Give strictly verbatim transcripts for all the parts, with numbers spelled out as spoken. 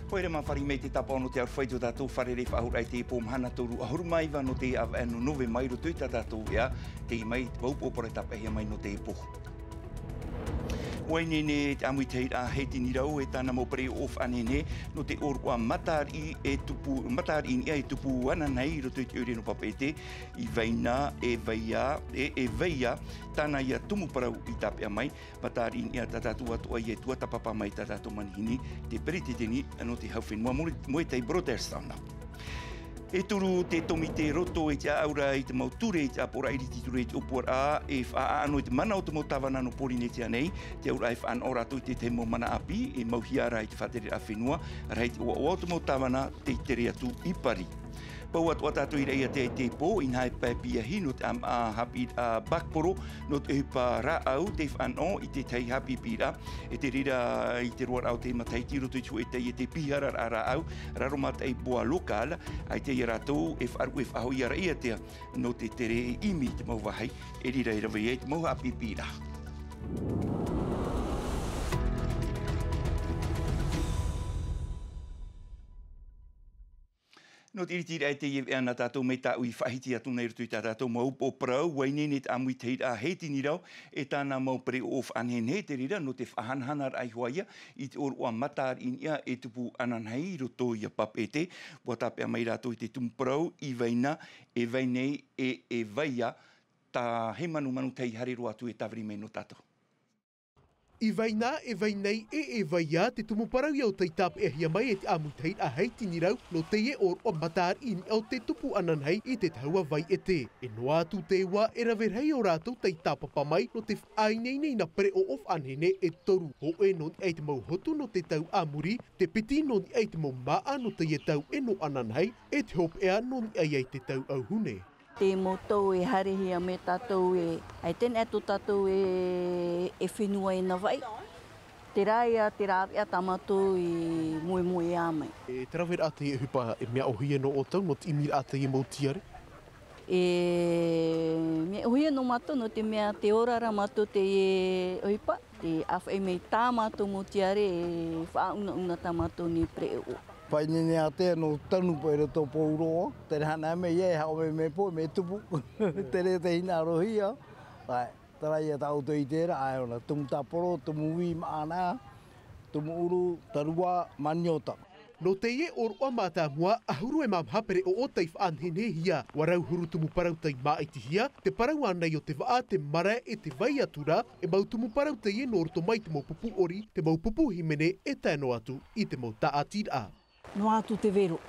Pō ʻere mā fāriʻi mai te tāpaʻo nō te aroha i tō tātou fārerei faʻahou raʻa i teie pō mahana toru ʻahuru mā iva nō te ʻāvaʻe nō Novema i roto i tā tātou ʻēʻa, tei mai te mau upoʻo parau tāpeʻahia mai nō teie pō. ʻUa ineine te ʻāmuitahiraʻa Heiti Nirau e tāna mau pereʻoʻo faʻanehenehe nō te ʻōroʻa matariʻi e tupu, matariʻi niʻa e tupu ananahi i roto i te ʻoire nō Papeʻete, Ivaina Evaia, e, Evaia, tāna ia tumu parau i tāpeʻa mai, matariʻi niʻa tā tātou atoʻa ia e tuatāpapa mai tā tātou manihini, te peretiteni nō te hau fenua Moe-, Moetai Brothers ana. E turu te tōmite roto i te ʻāʻau ra i te mau ture i te ʻāpoʻoraʻa iriti ture i te ʻōpuaraʻa, e faʻaʻano i te mana o te mau tāvana nō Pōrīnetia nei, te auraʻa e faʻanaho rātou i te tahi mau mana ʻāpī, e mauhia ra i te faʻatereraʻa fenua, rahi te ʻoaʻoa o te mau tāvana, tei tere atu i Pari. Pau atoʻa tātou i Raʻiātea i teie pō, inaha e pae piahi nō te ʻāmaʻa haʻapiʻiraʻa basketball, nō te ʻohipa rāʻau, tei faʻanaho i te tahi haʻapiʻiraʻa, e te reira i te roaraʻa o te matahiti i roto i te hōʻē taiete pihararaʻa rāʻau, raro mataʻi bois local, ʻaita ia rātou e faʻaruʻe faʻahou ia Raʻiātea, nō te tere e ʻimi i te mau vāhi, e reira e rave ai te mau haʻapiʻiraʻa. Nō te iritiraʻa i teie veʻa nā tātou mai tāʻu i faʻahiti atu nei i roto i tā tātou mau upoʻo parau, ʻua ineine te ʻāmuitahiraʻa Heiti Nirau e tāna mau pereʻoʻo faʻanehenehe, te reira nō te faʻahanahanaraʻa iho ā ia i te ʻōroʻa matariʻi niʻa e tupu ananahi i roto ia Papeʻete, ʻua tāpeʻa mai rātou i te tumu parau, Ivaina, Evaina, e, Evaia, tā Hēmanumanu tei haere roa atu e tāviri mai nō tātou. Ivaina, Evaina, e, Evaia, te tumu parau ia ʻo tei tāpeʻahia mai e te ʻāmuitahiraʻa Heiti Nirau, nō teie ʻōroʻa matariʻi niʻa o te tupu ananahi i te tahua vaiʻete. E noa atu te ua e rave rahi ō rātou tei tāpapa mai, nō te faʻaineine i nā pereʻoʻo faʻanehenehe e toru, hōʻē nō niʻa i te mau hotu nō te tau a muri, te piti nō niʻa i te mau māʻa nō teie tau e nō ananahi, e te hopeʻa nō niʻa ia i te tau ʻauhune. Te mau tau e haerehia mai tātou e, ʻaita e tō tātou e, e fenua e navaʻi. Terā ia te rāveʻa tā mātou i moemoeā mai. E te raveraʻa teie ʻohipa e mea ʻōhie nō ʻoutou, nō te ʻimiraʻa teie mau tiare? E mea ʻōhie nō mātou, nō te mea tē ora ra mātou teie ʻohipa, tē ʻāfaʻi mai tā mātou mau tiare e faʻaunauna tā mātou nei pereʻoʻo. Faʻaineine ātea nō tanu paʻi roto pō uroʻo, tere hana mai ia e haʻo mai mai pō, mea tupu. Tere te hinaʻarohia. ʻAe, terā ia tā ʻoutou i terā, ʻae, ʻona, tumu tāporo, tumu ui, māʻa, tumu ʻuru, tārua, maniota. Nō teie ʻōroʻa mātāmua, ʻahuru e mā maha pereʻoʻo tei faʻanehenehia, ʻua rau huru tumu parau tei māʻitihia, te parau ānei o te vaʻa, te marae e te vai atu ra, e mau tumu parau teie nō roto mai te mau pupu ʻori, te mau pupu hīmene e tae noa atu i te mau tāʻatiraʻa. Noa atu te vero.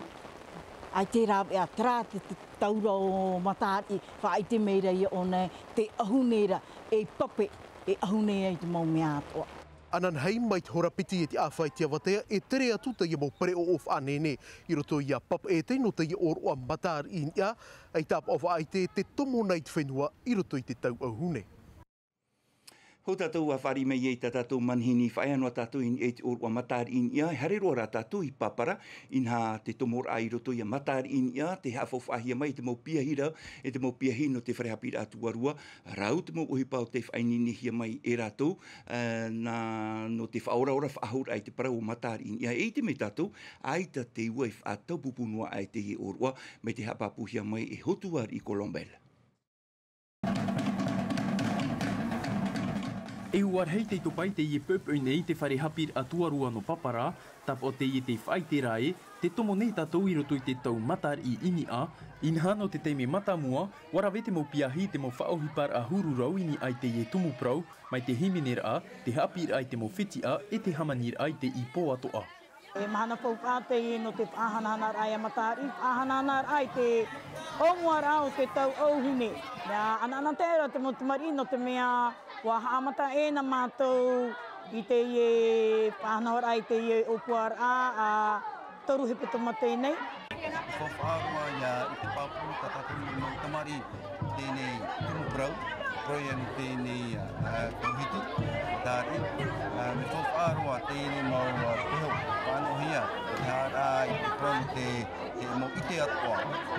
ʻAita e rāveʻa, terā te, te taura o matariʻi, faʻaʻite mai ra ia ʻōna, te ʻauhune ra, e pape, e ʻauhune ai te mau mea atoʻa. Ananahi mai te hora piti e te ʻāfa i te avatea, e tere atu teie mau pereʻoʻo faʻanehenehe i roto ia Papeʻete nō teie ʻōroʻa matariʻi niʻa, e tāpaʻo faʻaʻite te tomo nei te fenua i roto i te tau ʻauhune. Hou tātou ʻua fāriʻi mai ai tā tātou manihini, faʻaea noa tātou i niʻa i te ʻōroʻa matariʻi niʻa, e haere roa rā tātou i Papara, inaha te tomoraʻa i roto ia matariʻi niʻa, tē haʻafaufaʻahia mai e te mau piahi rau, e te mau piahi nō te fare haʻapiʻiraʻa tuarua, rau te mau ʻohipa ʻo tei faʻaineinehia mai e rātou, ā, nā, nō te faʻaoraora faʻahouraʻa i te parau o matariʻi niʻa, e ʻite mai tātou, ʻaita te ua i faʻataupupu noa aʻe teie ʻōroʻa, mai te haʻapāpūhia mai e Hotu Ariʻi Colombel. E ua rahi tei topa i teie poʻipoʻi nei te fare haʻapiʻiraʻa tuarua nō Papara, tāpaʻo teie tē faʻaʻite ra ē, tē tomo nei tātou i roto i te tau matariʻi i niʻa, inaha nō te taime mātāmua, ʻua rave te mau piahi i te mau faʻaʻohiparaʻa huru rau i niʻa i teie tumu parau, mai te hīmeneraʻa, te haʻapiʻiraʻa i te mau fetiʻa, e te hāmaniraʻa i te ipo atoʻa. E mahana faufaʻa teie nō te faʻahanahanaraʻa ia matariʻi, faʻahanahanaraʻa i te ʻōmuaraʻa o te tau ʻauhune. Mea ʻanaʻanatae ra te mau tamariʻi nō te mea ʻua haʻamata ʻē nā mātou i teie faʻahanahoraʻa i teie ʻōpuaraʻa, ā, toru hepetoma teie nei. Faufaʻa roa ia i te pāpū tā tātou mau tamariʻi. Teie nei tumu parau, parau ia nō teie nei, ā, tauhiti, tāriʻi, ā, mea faufaʻa roa teie nei mau, ā, peho, faʻanahohia, te haʻahaʻa i te parau nō te, te mau ʻite atoʻa.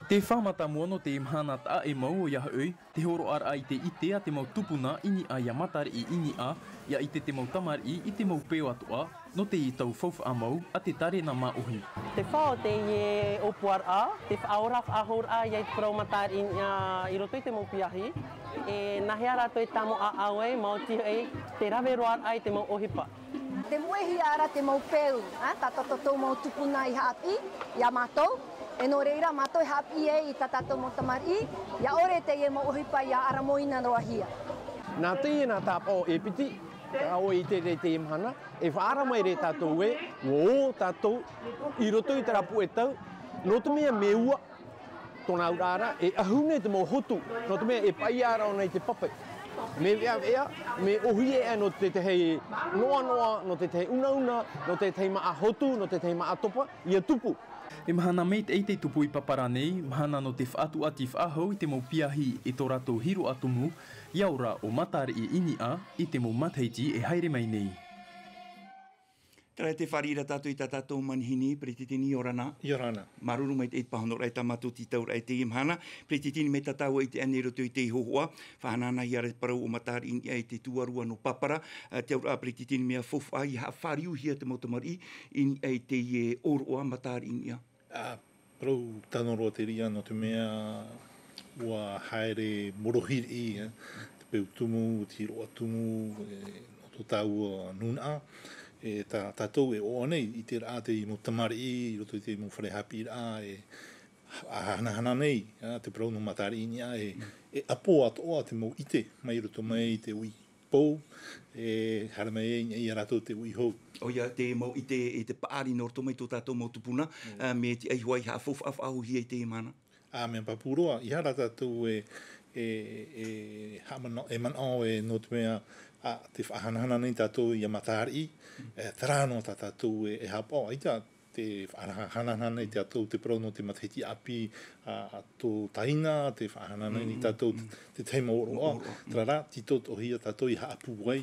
Te fā mātāmua nō te mahana taʻa ʻē mau ʻoia hoʻi, te hōroʻaraʻa i te ʻite a te mau tupuna i niʻa ia matariʻi i niʻa, ʻia ʻite te mau tamariʻi i te mau peho atoʻa, Nō teie tau faufaʻa mau a te tārena māʻohi. Te fā o teie ʻōpuaraʻa, te faʻaora faʻahouraʻa ia i te parau matariʻi niʻa i roto i te mau piahi, e nā hea rātou e tāmau ʻāʻau ai, maoti hoʻi te rave roaraʻa i te mau ʻohipa. Te moʻehia ra te mau peu, ā, tā tātou mau tupuna i haʻapiʻi, iā mātou, e nō reira mātou e haʻapiʻi ai i tā tātou mau tamariʻi, ia ʻore teie mau ʻohipa ia ʻaramoina roa hia. Nā teie nā tāpaʻo e piti, ʻa ʻoe i te reira i teie mahana, e faʻaara mai ra tātou ē, ʻua ō tātou i roto i terā puʻe tau, nō te mea mea ua, tōna auraʻa ra, e ʻahu nei te mau hotu, nō te mea e paʻia ra ʻōna i te pape. Mea veʻaveʻa, mea ʻōhie aʻe nō te tahi noʻanoʻa, nō te tahi unauna, nō te tahi māʻa hotu, nō te tahi māʻa topa, ia tupu. E mahana maitaʻi te tupu i Papara nei, mahana nō te faʻatuati faʻahou i te mau piahi i tō rātou hiroʻa tumu, ia ora ʻo Matariʻi i niʻa i te mau matahiti e haere mai nei. Terā te fāriʻi ra tātou i tā tātou manihini, Peretiteni, ʻia ora na. ʻIa ora na. Māuruuru maitaʻi i te pāhonoraʻa i tā mātou tītauraʻa i teie mahana. Peretiteni, mai tā tāua i ʻite aʻe nei i roto i teie hōhoʻa, faʻahanahana hia ra te parau o Matariʻi i niʻa i te tuarua nō Papara, ā, te auraʻa Peretiteni mea faufaʻa ia haʻafāriuhia te mau tamariʻi i niʻa i teie ʻōroʻa Matariʻi i niʻa. Ā, parau tano roa te reira nō te mea ʻua haere morohiriʻi, ā, te peu tumu, te hiroʻa tumu, e, nō tō tāua nūnaʻa, e, tā, tātou e ʻoaʻoa nei i te reira te mau tamariʻi, i roto i te mau fare haʻapiʻiraʻa, e, ʻa, hanahana nei, ā, te parau nō Matariʻi i niʻa, e, e ʻapo atoʻa te mau ʻite, mai roto mai i te uʻi pou, e, haere mai ai iā rātou te uʻi hou. ʻOia, te mau ʻite, e te paʻari nō roto mai tō tātou mau tupuna, ā, mea tiʻa iho ā i haʻafaufaʻa faʻahou hia i teie mahana. Ā, mea pāpū roa, ʻeiaha rā tātou e, e, e haʻamana-, e manaʻo e nō te mea, ā, tē faʻahanahana nei tātou iā Matariʻi, e, terā noa tā tātou e, e haʻapaʻo, ʻaita, tē faʻahanahana nei tātou te parau nō te matahiti ʻāpī, ā, ā tō Taina, tē faʻahanahana nei tātou te, te tahi mau ʻōroʻa. Terā rā, tītauhia tātou i haʻapūai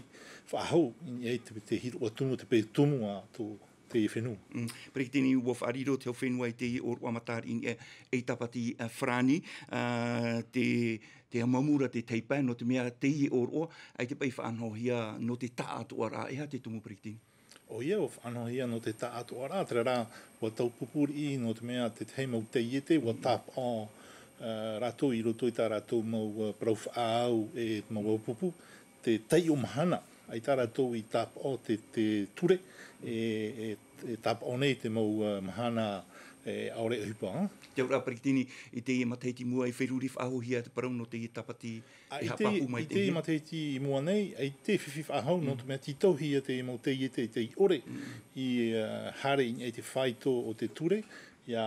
faʻahou i niʻa i te, te hiroʻa tumu, te peu tumu a tō teie fenua. Mm. Peretiteni, ʻua faʻariro te hau fenua i teie ʻōroʻa Matariʻi i niʻa, e, ei tāpati, ā, farāni, ā, te, te haʻamāuruuru te tahi pae, nō te mea teie ʻōroʻa, ʻaita paʻi faʻanahohia nō te taʻatoʻaraʻa, e aha te tumu, Peretiteni? ʻOia, ʻua faʻanahohia nō te taʻatoʻaraʻa, terā rā, ʻua taupupū riʻi, nō te mea te tahi mau taiete, ʻua tāpaʻo, ā, rātou i roto i tā rātou mau, ā, parau faʻaau, e, mau ʻaupupu, te taiʻo mahana, ʻaita rātou i tāpaʻo te, te ture, e, e, e tāpaʻo nei te mau, ā, mahana, e, ʻaore ʻohipa, ā. Te auraʻa Peretiteni, i teie matahiti i mua i feruri faʻahouhia te parau nō teie tāpati, ā, e i te, haʻapāpū mai i teie matahiti i mua nei, ʻaita e fifi faʻahou, nō te mea tītauhia te mau taiete, tei ʻore i, ā, haere i niʻa i te fāito o te ture, ʻia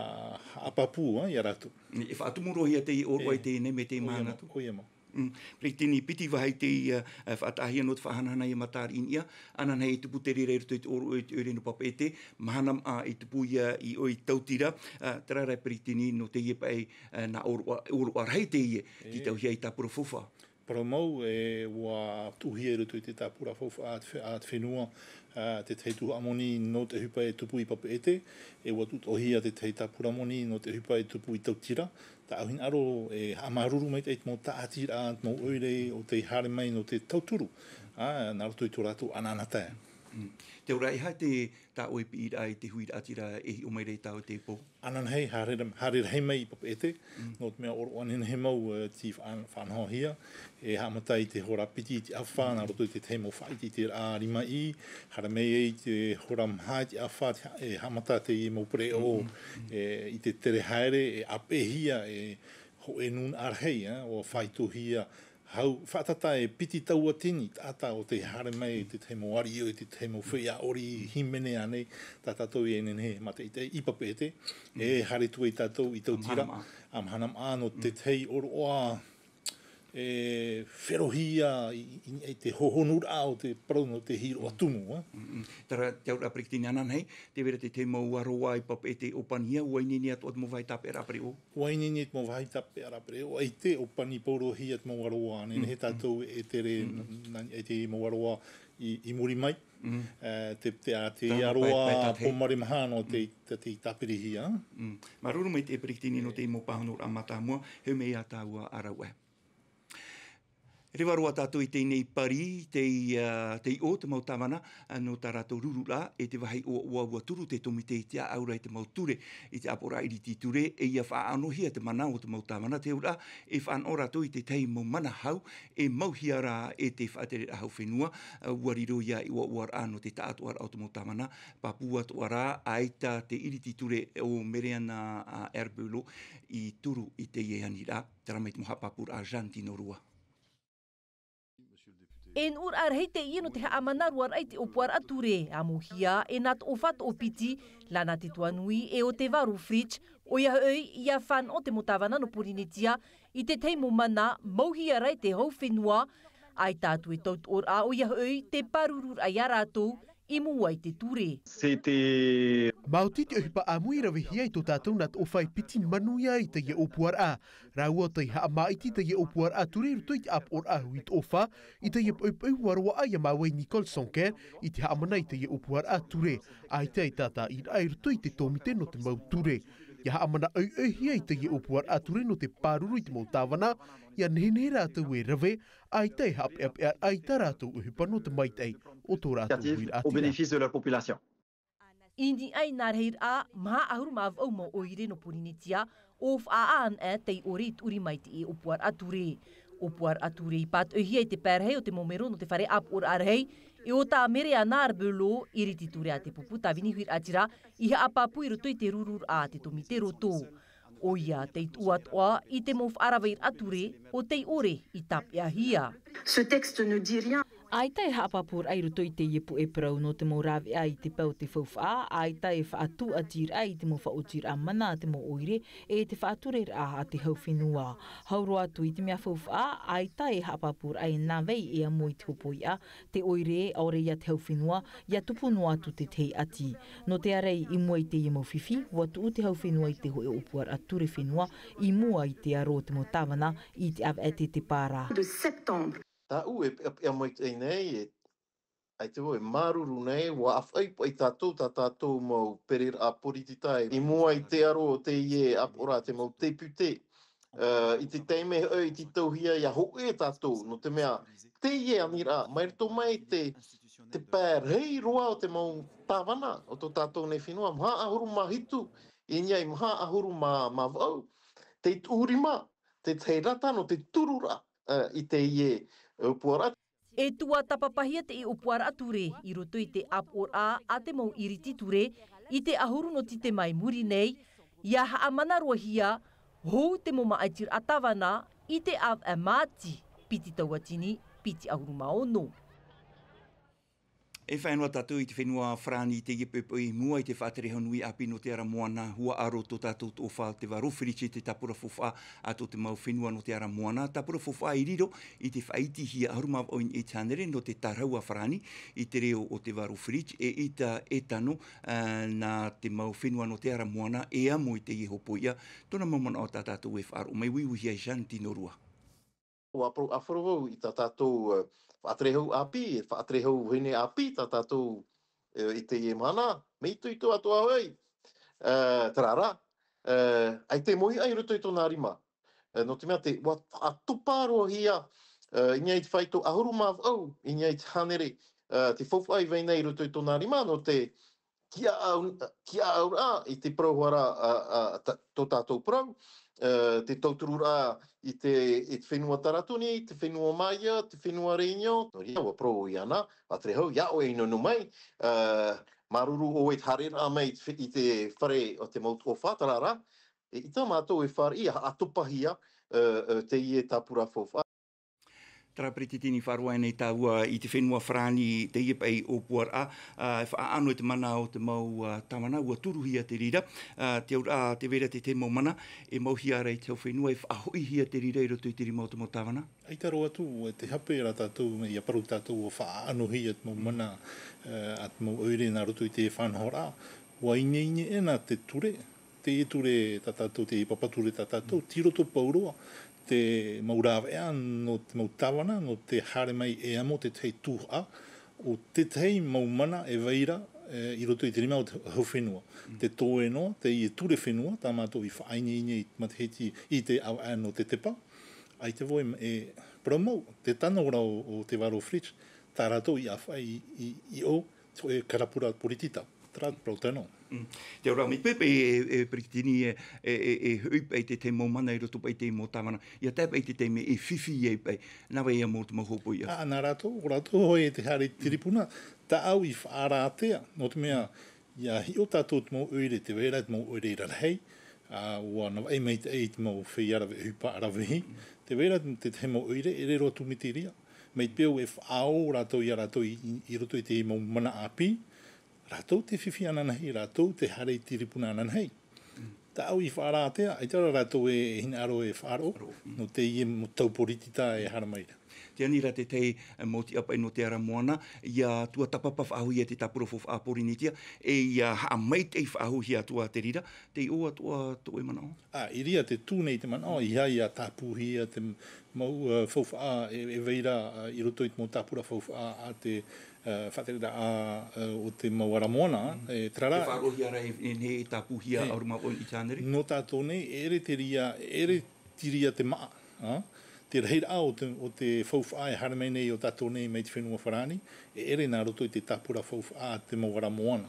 haʻapāpū, ā, iā rātou. E faʻatumu roa hia teie ʻōroʻa i teie nei mai teie mahana atu. ʻOia mau, ʻoia mau. Mm. Peretiteni, piti vāhi tei, ā, ā, faʻataʻahia nō te faʻahanahana iā Matariʻi i niʻa, ananahi e tupu te reira i roto i te ʻōroʻa i te ʻoire nō Papeʻete, mahana maʻa e tupu ia i ʻō i Tautira, ā, terā rā Peretiteni nō teie paʻi, ā, nā ʻōroʻa, ʻōroʻa rahi teie, tītauhia i tāpura faufaʻa. Parau mau, e, ʻua tuʻuhia i roto i te tāpura faufaʻa a te fe-, a te fenua, ā, te tahi tuhaʻa moni nō te ʻohipa e tupu i Papeʻete, e ʻua tuʻuhia te tahi tāpura moni nō te ʻohipa e tupu i Tautira, tāʻu hinaʻaro e haʻamāuruuru maitaʻi i te mau tāʻatiraʻa, te mau ʻoire o tei haere mai nō te tauturu, ā, nā roto i tō rātou anaanatae. Mm. Te auraʻa, e aha te, tā ʻoe piʻiraʻa i te huiraʻatira e hiʻo mai ra i tāua i teie pō? Ananahi, haere, haere rahi mai i Papeʻete, nō te mea ʻōroʻa nehenehe mau, e, tei faʻa-, faʻanahohia, e haʻamata i te hora piti i te ʻāfa, nā roto i te tahi mau faʻaʻiteraʻa rimaʻī, haere mai ai te hora maha i te ʻāfa, te ha-, e haʻamata teie mau pereʻoʻo, e, i te tere haere, e ʻāpeʻehia, e hōʻē nūnaʻa rahi, ā, ʻua fāitohia, hau, faʻatata e piti tauatini taʻata o tei haere mai i te tahi mau ariʻi, i te tahi mau feiā ʻori, hīmene ānei, tā tātou e nehenehe e mātaʻitaʻi i Papeʻete, e haere atu ai tātou i Tautira, ā, mahana maʻa nō te tahi ʻōroʻa, e, ferohia i, i, i te hohonuraʻa o te parau nō te hiroʻa tumu, ā. Mm, mm. Terā, te auraʻa Peretiteni, ananahi, tē vai ra te tahi mau aroā i Papeʻete e ʻōpanihia, ʻua ineine atoʻa te mau vāhi tāpeʻaraʻa pereʻoʻo? ʻUa ineine te mau vāhi tāpeʻaraʻa pereʻoʻo, ʻaita e ʻōpani paurohia te mau aroā, nehenehe tātou e tere nā, nā, i te mau aroā i, i muri mai. E, te, te, a, te aroā pōmare maha nō te, te, te tāpirihia. Māuruuru maitaʻi Peretiteni nō te mau pāhonoraʻa mātāmua, e mea tāua ʻāraʻuaʻe. Reva roa tātou i teie nei pari, tei, ā, tei ʻō te mau tāvana, ā, nō tā rātou rururaʻa, e te vāhi ʻoaʻoa ua turu te tōmite i te ʻāʻau ra i te mau ture, i te ʻāpoʻoraʻa ʻiriti ture, e ʻia faʻaʻanohia te mana o te mau tāvana, te auraʻa, e faʻanaho rātou i te tahi mau mana hau, e mauhia ra e te faʻatereraʻa hau fenua, ā, ua riro ia i ʻoaʻoaraʻa nō te taʻatoʻaraʻa o te mau tāvana, pāpū atoʻa ra, ʻaita te ʻiriti ture o Mereana, ā, Herbelot i turu i teie aniraʻa, terā mai te mau haʻapāpūraʻa Jeanne Tinorua. E nuʻuraʻa rahi teie nō te haʻamanaʻoraʻa i te ʻōpuaraʻa ture, ʻāmuhia e nā Toʻofa Toʻopiti, Lana Tetuanui e ʻo Teva Rohfritsch, ʻoia hoʻi, ʻia fānaʻo te mau tāvana nō Pōrīnetia i te tahi mau mana, mauhia ra e te hau fenua, ʻaita atu e tautoʻoraʻa, ʻoia hoʻi, te pārururaʻa ia rātou, i mua i te ture. C'était Maoti te ʻohipa ʻāmui i ravehia i tō tātou nā Toʻofa e piti manuia i teie ʻōpuaraʻa. Rāua tei haʻamaʻiti teie ʻōpuaraʻa ture i roto i te ʻāpoʻoraʻa Hui Toʻofa, i teie poʻipoʻi ua roaʻa ia māua e Nicole Sanquer, i te haʻamana i teie ʻōpuaraʻa ture. ʻAita e tātaʻiraʻa i roto i te tōmite nō te mau ture. ʻIa haʻamanaʻohia i teie ʻōpuaraʻa ture nō te pāruru i te mau tāvana, ʻia nehenehe rātou e rave, ʻaita e haʻapeʻapeʻa i tā rātou ʻohipa nō te maitaʻi o tō rātou huiraʻatira. Au bénéfice de la population. I niʻa i nā rahiraʻa, maha ʻahuru mā vaʻu mau ʻoire nō Pōrīnetia, ʻo faʻaʻā ana tei ʻore i tuʻuri mai i teie ʻōpuaraʻa ture. ʻŌpuaraʻa ture i pātoʻihia i te pae rahi o te mau mero nō te fare ʻāpoʻoraʻa rahi, e ʻo tā Mereana Herbelot, ʻiriti ture a te pupu tāvini huiraʻatira, i haʻapāpū i roto i te rururaʻa a te tōmite roto. ʻOia tei tuʻu atoʻa i te mau faʻaravaʻiraʻa ture, ʻo tei ʻore i tāpeʻahia. Ce texte ne dit rien. ʻAita e haʻapāpūraʻa i roto i teie puʻe parau nō te mau rāveʻa i te pae o te faufaʻa, ʻaita e faʻatūʻatiraʻa i te mau faʻaotiraʻa mana a te mau ʻoire, e te faʻatureraʻa a te hau fenua. Hau roa atu i te mea faufaʻa, ʻaita e haʻapāpūraʻa e nāvai e amo i te hopoiʻa, te ʻoire, ʻaore ia te hau fenua, ʻia tupu noa atu te tahi ʻati. Nō te ʻārai i mua i teie mau fifi, ʻua tuʻu te hau fenua i te hōʻē ʻōpuaraʻa ture fenua, i mua i te aro o te mau tāvana, i te ʻāvaʻe tetepa ra. De septembre. Tāʻu e peʻapeʻa maitaʻi nei, e, ʻaita vau e māuruuru nei, ʻua ʻāfaʻi paʻi tātou, tā tātou mau pereraʻa poritita i mua i te aro o teie ʻāpoʻoraʻa te mau tēpute, ā, i te taime hoʻi i tītauhia ʻia hōʻē tātou, nō te mea, teie aniraʻa, mai roto mai te, te pae rahi roa o te mau tāvana o tō tātou nei fenua, maha ʻahuru mā hitu, i niʻa i maha ʻahuru mā, mā vaʻu, tei tuʻu rima, te tahi rata nō te tururaʻa, ā, i teie, ā, ʻōpuaraʻa. E tuatāpapahia teie ʻōpuaraʻa ture i roto i te ʻāpoʻoraʻa a te mau ʻiriti ture i te ʻahuru nō Tītema i muri nei, ʻia haʻamanaʻohia hou te mau māʻitiraʻa tāvana i te ʻāvaʻe Māti, piti tauatini, piti ʻahuru mā ono. E fānaʻo tātou i te fenua Farāni i teie poʻipoʻi i mua i te faʻatere hau nui ʻāpī nō te ara moana, ʻua aro tō tātou Toʻofa Teva Rohfritsch i te tāpura faufaʻa a tō te mau fenua nō te ara moana, tāpura faufaʻa i riro i te faʻaitihia ʻahuru mā vaʻu i te hānere nō te tārahau a Farāni i te reo o Teva Rohfritsch, e ʻita e tano, ā, nā te mau fenua nō te ara moana e amo i teie hopoiʻa, tōna mau manaʻo tā tātou e faʻaroʻo mai, uiuihia e Jeanne Tinorua. ʻUa parau ʻāfaro vau i tā tātou, ā, faʻatere hau ʻāpī, faʻatere hau vahine ʻāpī tā tātou, ā, i teie mahana, mea itoito atoʻa hoʻi, ā, terā rā, ā, ʻaita e mōhia i roto i tōna rima. Ā, nō te mea te, ʻua faʻatopa roa hia, ā, i niʻa i te faito ʻahuru mā vaʻu, i niʻa i te hānere, ā, te faufaʻa i vai nei i roto i tōna rima, nō te, kia au, kia au rā, i te parau hoʻi ra, ā, ā, ta-, tō tātou parau, ā, te tautururaʻa i te, i te fenua Taratoni, te fenua Māia, te fenua Réunion. Nō reira, ʻua parau iāna, faʻatere hau, ia ʻoe e nonu mai, ā, māuruuru ʻoe i te haereraʻa mai i te fe-, i te fare o te mau Toʻofa, terā rā, e ʻita mātou e fāriʻi, ʻa, ʻa topahia, ā, ā, teie tāpura faufaʻa. Terā peretiteni faʻaroʻo nei tāua i te fenua Farāni, teie paʻi ʻōpuaraʻa, ā, e faʻaʻano i te mana o te mau, ā, tāvana, ʻua turuhia te reira, ā, te auraʻa, tē vai ra te tahi mau mana, e mauhia ra i te hau fenua, e faʻahoʻihia te reira i roto i te rima o te mau tāvana. ʻAita roa atu, e te hape ra tātou, ʻia parau tātou ʻua faʻaʻanohia te mau mana, ā, a te mau ʻoire nā roto i te faʻanahoraʻa, ʻua ineine ʻē na te ture, teie ture tā tātou, teie papa ture tā tātou, tei roto pauroa te mau rāveʻa nō te mau tāvana, nō te haere mai e amo te tahi tuhaʻa, ʻo te tahi mau mana e vai ra, ā, i roto i te rima o te hau fenua. Te toe noa, teie ture fenua, tā mātou i faʻaineine i te matahiti i te ʻāvaʻe nō tetepa. ʻAita vau e, e Parau mau, te tano ra o, o te varo Fritz, tā rātou i ʻāfaʻi i, i, i ʻō, te hōʻē karapura poritita, terā te parau tano. Mm. Te ora mai pepe e, e Peretiteni e, e, e, e hui paʻi te tahi mau mana i roto paʻi te mau tāvana. Ia tae paʻi te taime e fifi ai paʻi. Nā vai ia mau te mau hōpoiʻa. Ā, nā rātou, ko rātou hoʻi e te haere tiripuna, tāʻau i faʻaara ātea, nō te mea, ia hiʻo tātou te mau ʻoire, te vai ra te mau ʻoire rarahi, ā, ʻua navaʻi maitaʻi i te mau feiā rave ʻohipa rave. Te vai ra te, te tahi mau ʻoire, e riro atu mai te reira. Mai te peu e faʻaō rātou ia rātou i, i, i roto i te mau mana ʻāpī, rātou te fifi ananahi, rātou te haere tiripuna ananahi. Tāʻau i faʻaara ātea, ʻaita rā rātou e, e hinaʻaro e faʻaroʻo, nō teie mau tau poritita e haere mai ra. Tē ani ra te tahi, e, mau tiʻa paʻi nō te ara moana, ia tuatāpapa faʻahou ia te tāpura faufaʻa Pōrīnetia, e ia haʻamaitaʻi faʻahouhia atu ā te reira, tei ʻō atu ā tō ʻoe manaʻo? Ā, i reira te tū nei te manaʻo, ʻeiaha ia tāpūhia te mau, ā, faufaʻa, e, e vai ra, ā, i roto i te mau tāpura faufaʻa a te, ā, faʻatereraʻa, ā, o te mau ara moana, e, terā rā. Te faʻaroʻohia ra e, e nehenehe e tāpūhia ʻahuru mā vaʻu i te hānere. Nō tātou nei, e ʻere te reira, e ʻere te reira te māʻa, ā? Te rahiraʻa o te, o te faufaʻa e haere mai nei o tātou nei mai te fenua Farāni, e ʻere nā roto i te tāpura faufaʻa a te mau ara moana.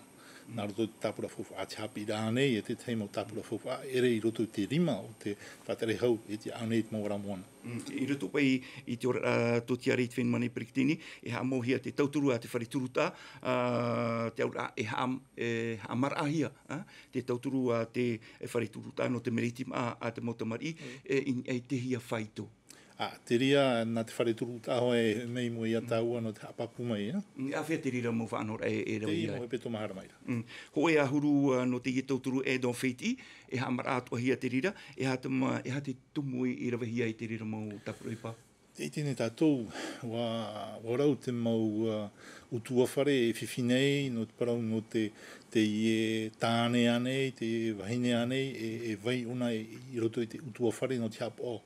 Nā roto i te tāpura faufaʻa a te haʻapiʻiraʻa nei, e te tahi mau tāpura faufaʻa, e ʻere i roto i te rima o te faʻatere hau, e te ʻāʻau nei te mau ara moana. Mm, i roto paʻi i te oraraʻa tōtiare i te fenua nei Peretiteni, e haʻamauhia te tauturu a te fare turutaʻa, ā, te auraʻa e haʻa-, e haʻamaraʻahia, ā, te tauturu a te fare turutaʻa nō te meretimaʻa a te mau tamariʻi, e, i, i te hia faito. Ā, te reira, nā te fare turutaʻa hoʻi e mai mua ia tāua nō te haʻapāpū mai, ā. Mm, āfea te reira mau faʻanahoraʻa e, e rave ai? Teie mau hepetoma haere mai ra. Mm. Hōʻē ʻahuru, ā, nō teie tauturu e Don Feiti, e haʻamaraʻa atoʻahia te reira, e aha te ma-, e aha te tumu i, i ravehia ai te reira mau tāpura ʻohipa? Tē ʻite nei tātou, ʻua, ʻua rau te mau, ā, ʻutuāfare e fifi nei, nō te parau, nō te, teie tāne ānei, te vahine ānei, e, e vai ʻōna i, i roto i te ʻutuāfare nō te haʻapaʻo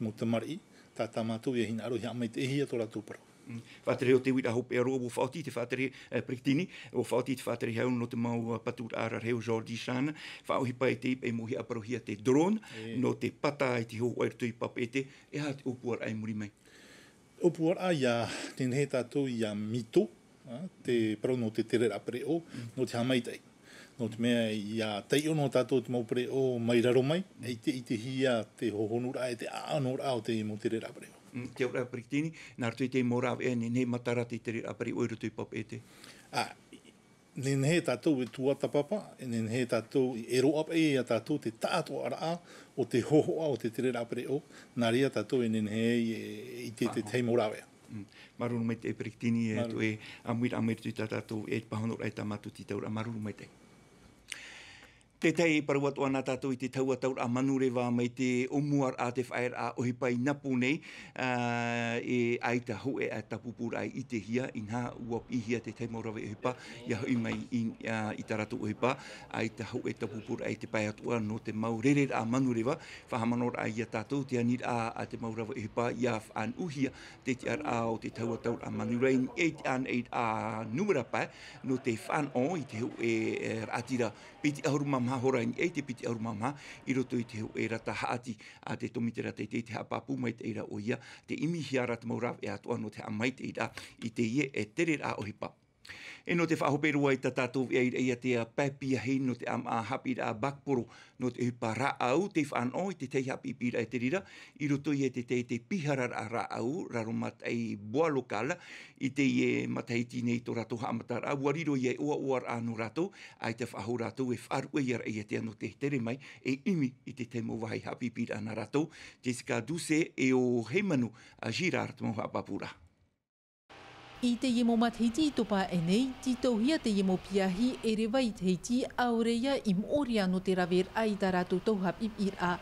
mau tamariʻi, tā, tā mātou ia hinaʻaro i haʻamaitaʻihia tō rātou parau. Mm. Faʻatere, ʻo te uiraʻa hopeʻa roa, ʻua faʻaoti te faʻatere, e, Peretiteni, ʻua faʻaoti te faʻatere hau nō te mau, ā, paturaʻa rarahi o Jordi Chan, faʻaʻohipa i te ipa i mōhia parauhia te drone, nō te pata i te hōhoʻa i roto i Papeʻete, e aha te ʻōpuaraʻa i muri mai? ʻŌpuaraʻa ia nehenehe tātou ia mito, ā, te parau nō te tereraʻa pereʻoʻo, nō te haʻamaitaʻi. Nō te mea ia taiʻo noa tātou te mau pereʻoʻo mai raro mai, e ʻite, ʻitehia te hohonuraʻa e te ʻaʻanoraʻa o te mau tereraʻa pereʻoʻo. Mm, te auraʻa Peretiteni, nā roto i te mau rāveʻa e nehenehe matara te tereraʻa pereʻoʻo i roto i Papeʻete. Ā, nehenehe tātou e tuatāpapa, e nehenehe tātou e roaʻa paʻi ia tātou te taʻatoʻaraʻa o te hōhoʻa o te tereraʻa pereʻoʻo, nā reira tātou e nehenehe e, e ʻite te tahi mau rāveʻa. Mm. Māuruuru maitaʻi Peretiteni, e, tō ʻoe ʻāmuiraʻa mai roto i tā tātou, e te pāhonoraʻa i tā mātou tītauraʻa. Māuruuru maitaʻi. Tētahi parau atoʻa nā tātou i te taua tauraʻa manureva mai te ʻōmuaraʻa, te faʻaearaʻa ʻohipa i Napu nei, ā, e ʻaita hōʻē tāpupūraʻa i ʻitehia, inaha ʻua piʻihia te tahi mau rave ʻohipa, ia hoʻi mai i, ā, i tā rātou ʻohipa, ʻaita hōʻē tāpupūraʻa i te pae atoʻa nō te mau rereraʻa manureva, faʻahaʻamanaʻoraʻa ia tātou, te aniraʻa a te mau rave ʻohipa, ia faʻanuʻuhia te tiʻaraʻa o te taua tauraʻa manureva, i niʻa i te ʻānaʻiraʻa numera pae, nō te fānaʻo i te hōʻē, e, raʻatira piti ʻahuru mā maha hora i niʻa i te piti ʻahuru mā maha, i roto i te hōʻē rata haʻati a te tōmitera teitei, te haʻapāpū maitaʻi ra ʻoia, tē ʻimihia ra te mau rāveʻa atoʻa nō te haʻamaitaʻiraʻa i teie, e, tereraʻa ʻohipa. E nō te faʻahope roa i tā tātou veʻa i Raʻiātea, pae piahi nō te ʻāmaʻa haʻapiʻiraʻa bac pro nō te ʻohipa rāʻau, tei fānaʻo i te tahi haʻapiʻipiʻiraʻa e te reira, i roto ia i te, te, te pihararaʻa rāʻau, Laramataʻi Bois Local, i teie matahiti nei tō rātou haʻamataraʻa, ʻua riro ia ei ʻoaʻoaraʻa nō rātou, ʻaita faʻahou rātou e faʻaruʻe ia Raʻiātea nō te tere mai, e ʻimi i te tahi mau vāhi haʻapiʻipiʻiraʻa nā rātou. Jessica Doucet e ʻo Heimanu Girard te mau haʻapāpūraʻa. I teie mau matahiti i topa aʻe nei, tītauhia teie mau piahi e reva i Tahiti, ʻaore ia i moʻorea nō te raveraʻa i tā rātou tau haʻapiʻipiʻiraʻa.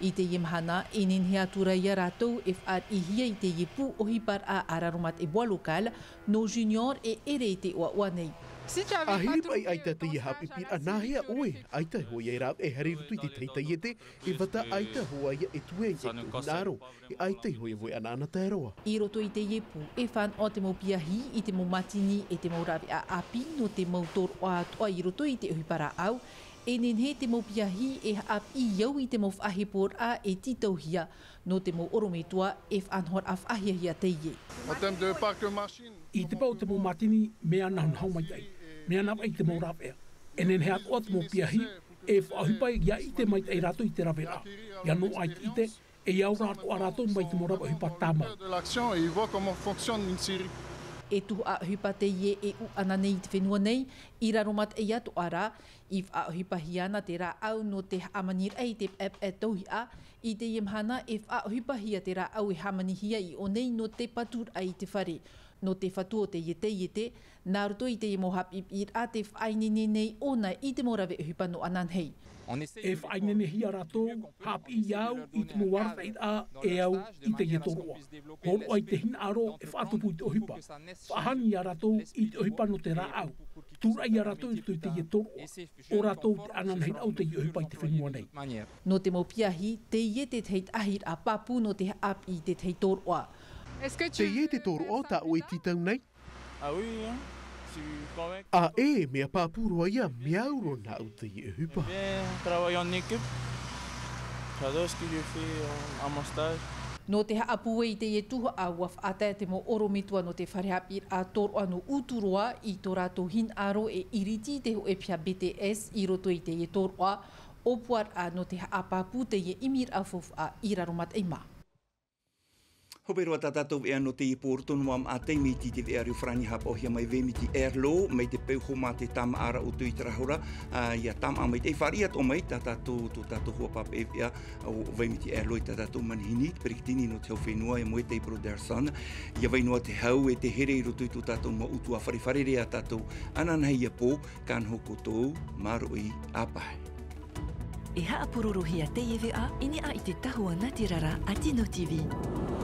I teie mahana, e nehenehe atu ra ia rātou e fāriʻihia i teie pū ʻohiparaʻa a Laramataʻi Bois Local, nō Junior e ʻere i te ʻoaʻoa nei. ʻĀhiri paʻi ʻaita teie haʻapiʻipiʻiraʻa, nāhea ʻoe? ʻAita e hōʻē rāveʻa e haere i roto i te tahi taiete, e vata ʻaita hoʻi ia e tuea i te hinaʻaro. E ʻaita i hōʻē ʻanaʻanatae roa. I roto i teie pū, e fānaʻo te mau piahi i te mau mātini e te mau rāveʻa ʻāpī nō te mau tōroʻa atoʻa i roto i te ʻohipa rāʻau, E nehenehe te mau piahi e haʻapiʻi au i te mau faʻaheporaʻa e tītauhia nō te mau ʻorometua e faʻanahoraʻa faʻahiahia teie. En termes de parc machine, i te paʻo o te mau mātini, mea nahonaho maitaʻi, mea navaʻi i te mau rāveʻa. E nehenehe atoʻa te mau piahi e faʻaʻohipa ia ʻite maitaʻi rātou i te raveraʻa. Ia noaʻa i te ʻite, e ia ora atoʻa rātou mai te mau rave ʻohipa tāmau. De l'action et ils voient comment fonctionne une scierie. E tuhaʻa ʻohipa teie e ʻū ʻana nei i te fenua nei, i raro mataʻi atoʻa rā, i faʻaʻohipahia ana te rāʻau nō te hāmaniraʻa i te paepae tauihaʻa. I teie mahana e faʻaʻohipahia te rāʻau e hāmanihia i ʻō nei nō te paturaʻa i te fare. Nō te fatu o teie taiete, nā roto i teie mau haʻapiʻiraʻa te faʻaineine nei ʻōna i te mau rave ʻohipa nō ananahi. E faʻaineinehia rātou, haʻapiʻi au i te mau arataʻiraʻa e au i teie tōroʻa. Hōroʻa i te hinaʻaro e faʻatupu i te ʻohipa. Faʻahani ia rātou i te ʻohipa nō te rāʻau. Tūraʻi ia rātou i roto i teie tōroʻa. ʻO rātou te ananahiraʻa o teie ʻohipa i te fenua nei. Nō te mau piahi, teie te tahi taʻahiraʻa pāpū nō te haʻapiʻi i te tahi tōroʻa. Teie te tōroʻa tā ʻoe e tītau nei? Ah oui, hein. Je suis convaincu. ʻĀ ē, mea pāpū roa ia, mea au roa nāʻu teie ʻohipa. Bien travailler en équipe. J'adore ce que je fais, euh, à mon stage. Nō te haʻapūai i teie tuhaʻa, ʻua faʻatae te mau ʻorometua nō te fare haʻapiʻiraʻa tōroʻa nō Uturoa i tō rātou hinaʻaro e iriti i te hōʻē piha B T S i roto i teie tōroʻa, ʻōpuaraʻa nō te haʻapāpū teie ʻimiraʻa faufaʻa i raro mataʻi mā. Hope roa tā tātou veʻa nō teie pō roto noa maʻa taime i te veʻa reo farāni haʻapaʻohia mai Vaimiti Airlo, mai te peu homa te tāmāʻa ra o Toitara Hora, ā, ʻia tāmāʻa mai te fāriʻi atoʻa mai tā tātou, tō tātou hoa pāpaʻi veʻa o Vaimiti Airlo i tā tātou manihini, peretiteni nō te hau fenua e Moetai Brotherson, ʻia vai noa te hau e te here i roto i tō tātou mau ʻutuāfare fārerei ā tātou ananahi ia pō, ka noho koutou, māuruuru ā paʻi. E haʻapurorohia teie veʻa i niʻa i te tahua nātirara a Tino T V.